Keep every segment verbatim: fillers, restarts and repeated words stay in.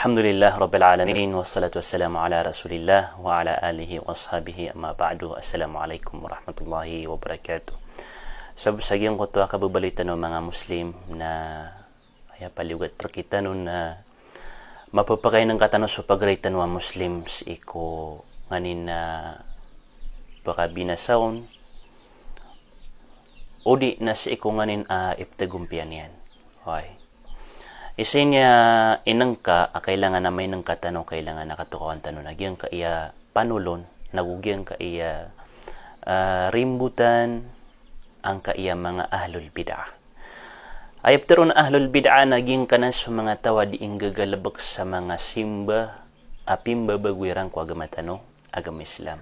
Alhamdulillah Rabbil Alamin, wassalatu wassalamu ala Rasulillah wa ala alihi wa ashabihi, amma ba'du. Assalamu alaikum warahmatullahi wabarakatuh. Sabap sa giyangkoto a kababaloy tano a manga Muslim na aya paliyogat rktano na mapapakainngka tano so pagari tano a Muslim sii ko nganin a pakabinasa on, odi na sii ko nganin a iptagompiya niyan. Oway. Isa ini a inngka a kailangan a mainngka tano, kailangan a katokawan tano na giyangkaya panolon, nago giyangkaya, ah, rimbotan angkaya manga ahlul bid'ah. Aya ptharoon a ahlul bid'ah na giyangkanan so manga taw a dii nggagalbk sa manga simba a pimbabago iran ko agama tano, agama Islam.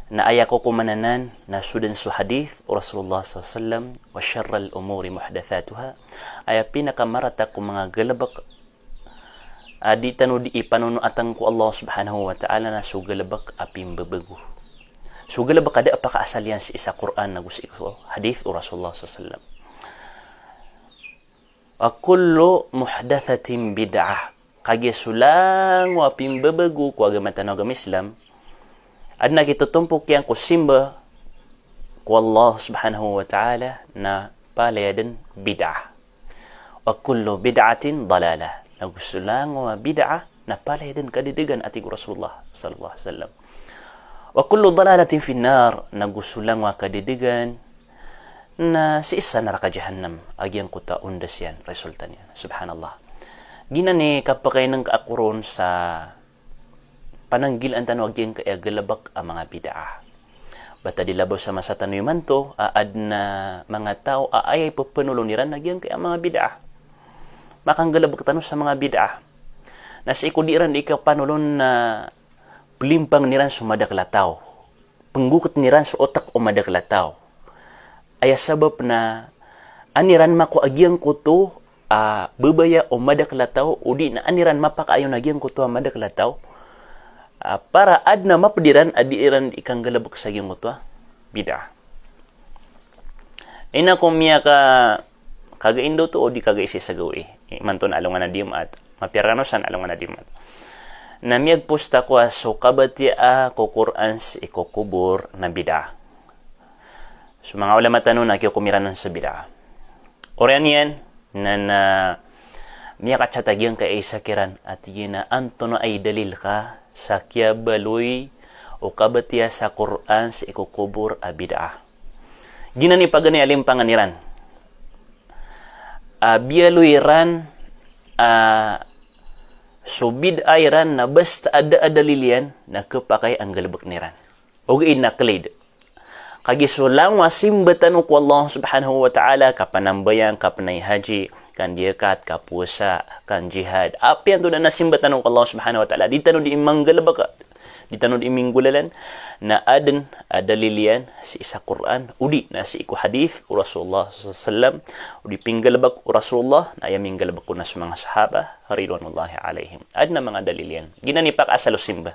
Na aya kokoman anan na so dn so hadith o Rasulullah sallallahu alaihi wasallam, "Wa sharral umuri muhdathatuha." Aya pinakamarata ko manga galbk a di tano dii panonoatan ko Allah Subhanahu wa Ta'ala na so galbk a pimbabago. So galbk a da a pakaasal iyan sii sa Qur'an nago sii ko hadith o Rasulullah sallallahu alaihi wasallam. Wa kullu muhdathatin bid'ah. Kagiya so langowan a pimbabago ko agama tano a agama Islam, adn a kitotompok iyan ko simba ko Allah Subhanahu wa Ta'ala, na palaya dn bid'ah. Wa kullu bid'atin dalalah. Nago so langowan a bid'ah na palaya dn kadadagan, a tig o Rasulullah sallallahu alaihi wasallam. Wa kullu dalalatin fin nar, nago so langowan a kadadagan na sii sa naraka jahannam a giyangkoto a ondas iyan, resulta niyan. Subhanallah. Giyanan i kapakainngka ako ron sa pananggilaan tano a giyangkaya galbk a manga bid'ah. Ba ta di labaw sa masa tano imanto a adn a manga taw a aya ipphnolon iran na giyangkaya manga bid'ah. Makanggalbk tano sa manga bid'ah. Na sii ko di iran dii kapanolon na plimpang iran so madakl a taw. Pnggoktn iran so otk o madakl a taw. Aya sabap na an iran makowa a giyangkoto a babaya o madakl a taw, odi na an iran mapakaayon a giyangkoto a madakl a taw, a, para adn a mapd iran a di iran dii kanggalbk sa giyangkoto a bid'ah. Ino ko miyaka, kagai ndo to, odi kagai sii sa gawii. Imanto na alongan a Dimaat. Mapiya rkano san alongan a Dimaat. Na miyag-post ako a so kabatiyaa ko Qur'an sii ko kobor na bid'ah. So manga ulama tano na kiyokom iran anan sa bid'ah. Oriyan iyan na, na miyaka-chat a giyangkaya isa kiran a tig iyan a antonaa i dalil ka sa kiyabaloy o kabatiya sa Qur'an sii ko kobor a bid'ah. Giyanan i paganay a limpangan iran. A, biyaloy iran a so bid'ah iran na basta a da a dalil iyan na khapakay a nggalbkn iran. Ogaid na klid. Kagiya so langowan a simba tano ko Allah Subhanahu wa Ta'ala, kapanambayang, kapnaihaji, kandiyakat, kapowasa, kanjihad. Apiya antonaa a simba tano ko Allah Subhanahu wa Ta'ala, di tano dii manggalbk, di tano dii minggolalan, na adn a dalil iyan sii sa Qur'an, odi na sii ko hadith o Rasulullah sallallahu alaihi wasallam, odi pinggalbk o Rasulullah, na aya minggalbk on na so manga sahaba, ridwanullahi alaihim. Adn a manga dalil iyan. Giyanan i pakaasal o simba.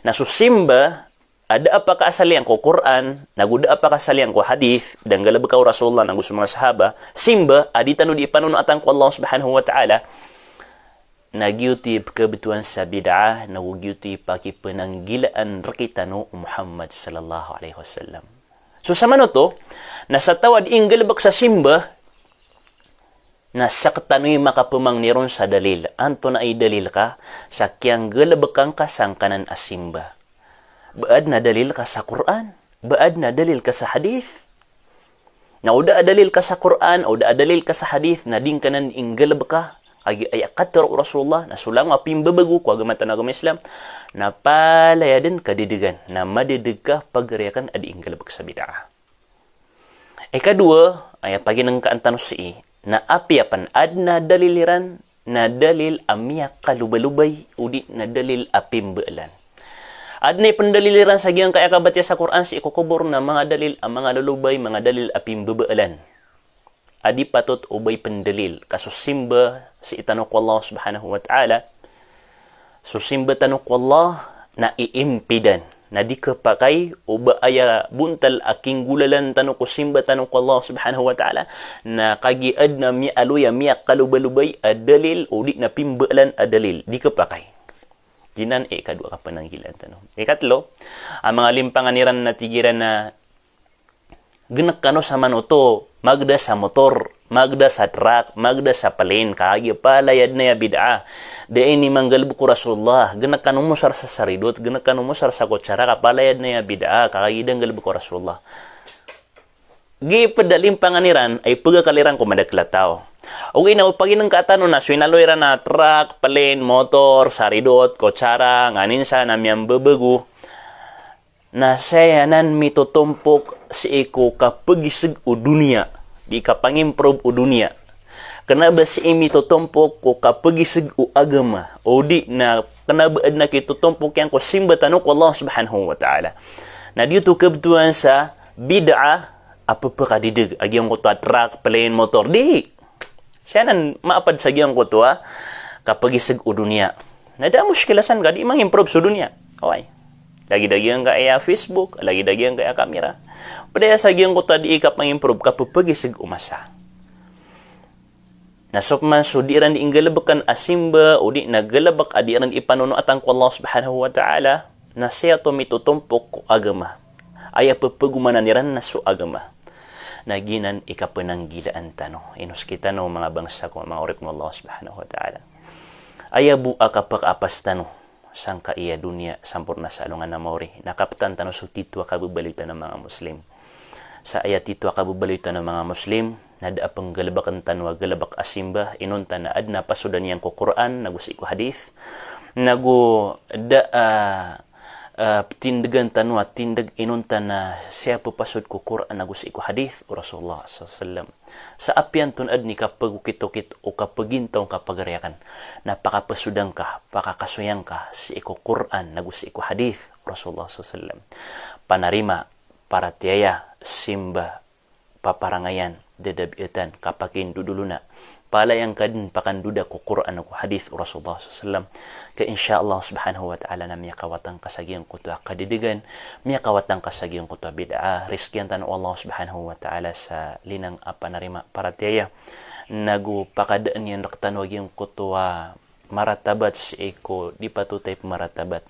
Na so simba a da a pakaasal iyan ko Qur'an, nago da a pakaasal iyan ko hadith, da nggalbka o Rasulullah, nago so manga sahaba, simba a di tano dii panonoatan ko Allah Subhanahu wa Ta'ala, na giyoto i pkhabtowan sa bid'ah, nago giyoto i pakipananggilaan rktano o Muhammad sallallahu alaihi wasallam. So samanoto, na sa taw a dii nggalbk sa simba, na sktano i makapmangni ron sa dalil. Antonaa i dalil ka sa kiyanggalbkn ka sangkanan a simba? Ba adn a dalil ka sa Qur'an? Ba adn a dalil ka sa hadith? Na o da a dalil ka sa Qur'an, o da a dalil ka sa hadith, na di ngka nan dii nggalbka, kagiya aya katharo o Rasulullah, na so langowan a pimbabago ko agama tano a agama Islam, na palaya dn kadadagan, na madadg ka pagari akn a dii nggalbk sa bid'ah. Ikadowa, aya paginngkaan tano sii, na apiya pn adn a dalil iran, na dalil a miyakalobalobay, odi na dalil a pimbaalan. Adn a ipndalil iran sa giyangkaya kabatiya sa Qur'an sii ko kobor na manga dalil a manga lolobay, manga dalil a pimbabaalan. A di patot o ba ipndalil, ka so simba sii tano ko Allah Subhanahu wa Ta'ala, so simba tano ko Allah na iimpidan. Na di kapakay o ba aya bontal a kinggolalan tano ko simba tano ko Allah subhanahu wa ta'ala, na kagiya adn a miyaaloy a miyakalobalobay a dalil odi na pimbaalan a dalil. Di kapakay. Giyanan i ikadowa a kapananggilaan tano. Ikatlo, a manga limpangan iran na tig iran a, gnk kano sa manoto, magda sa motor, magda sa trak, magda sa plane, kagiya palaya dn aya bid'ah. Da ini manggalbk o Rasulullah, gnk kano mosar sa saridot, gnk kano mosar sa kotsara, ka palaya dn aya bid'ah, kagiya da nggalbk o Rasulullah. Gii pd a limpangan iran, ay pagakal iran ko madakl a taw. Ogaid na o paginngka tano na so inaloy iran a trak, plane, motor, saridot, kotsara, nganin sa na miyambabago. Na saya nan mitotompok sii ko kapagisg o doniya, di kapangimprove o doniya. Kna ba sii mitotompok ko kapagisg o agama, odi na kna ba adn a kitotompok iyan ko simba tano ko Allah subhanahu wa ta'ala. Na di oto kabtowan sa bid'ah a ppakadidg a giyangkoto a trak, plane, motor. Di. Siyanan maapad sa giyangkoto a kapagisg o doniya. Na da a moskila san ka di mangimprove so doniya. Oway. Lagid a giyangkaya Facebook, lagid a giyangkaya kamera. Pd aya sa giyangkoto a di kapangimprove, kapapagisg o masa. Na so pman so di iran di inggalbkn a simba, odi na galbk a di iran di ipanonoatan ko Allah subhanahu wa ta'ala, na siyato mitotompok ko agama. Aya pphagomanan iran na so agama. Na giyanan i kapananggilaan tano. Ino skitano manga bangsa ko, manga oripn o Allah subhanahu wa ta'ala. Aya bo a kapakaapas tano sangkaya doniya, samporna sa alongan a maori. Na kaptan tano so tito a kababaloy tano manga Muslim. Sa aya tito a kababaloy tano manga Muslim, na da a pnggalbkn tano a galbk a simba, inonta na adn a pasodan iyan ko Qur'an, nago sii ko hadith, nago da a, ah, tindgan tano a tindg inonta na sii a ppasod ko Qur'an nago sii ko hadith o Rasulullah sallallahu alaihi wasallam. Sa apiya antonaa dn i kapagokitokit o kapagintaw, kapagariyakan, na pakapasodan ka, pakakasoyan ka sii ko Qur'an nago sii ko hadith o Rasulullah sallallahu alaihi wasallam. Panarima, paratiyaya, simba, paparangayan, dadabiatan, kapakindodolona. Palaya ngka dn pakandoda ko Qur'an ago hadith o Rasulullah sallallahu alaihi wasallam. Ka insha Allah subhanahu wa ta'ala na miyakawatan ka sa giyangkoto a kadidgan, miyakawatan ka sa giyangkoto a bid'ah. Rizkian tano o Allah subhanahu wa ta'ala sa linang a panarima, paratiyaya. Nago pakadaan iyan rktano a giyangkoto a maratabat sii ko di patot a ipmaratabat.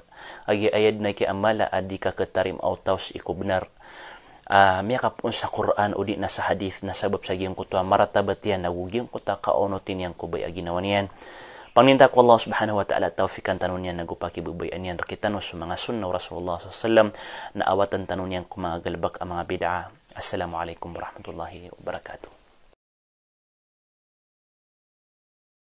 Kagiya aya dn a kiyaamala a di kakhatarima o taw sii ko bnar a miyakapoon sa Qur'an odi na sa hadith, na sabap sa giyangkoto a maratabat iyan nago giyangkoto a kaonoti niyan ko babay a ginawa niyan. Pangninta ko Allah subhanahu wa ta'ala a tawfiqan tano niyan nago pakibabayaan iyan rktano so manga sunnah o Rasulullah sallallahu alaihi wasallam, na awatan tano niyan ko manga galbk a manga bid'ah. Assalamu alaikum warahmatullahi wabarakatuh.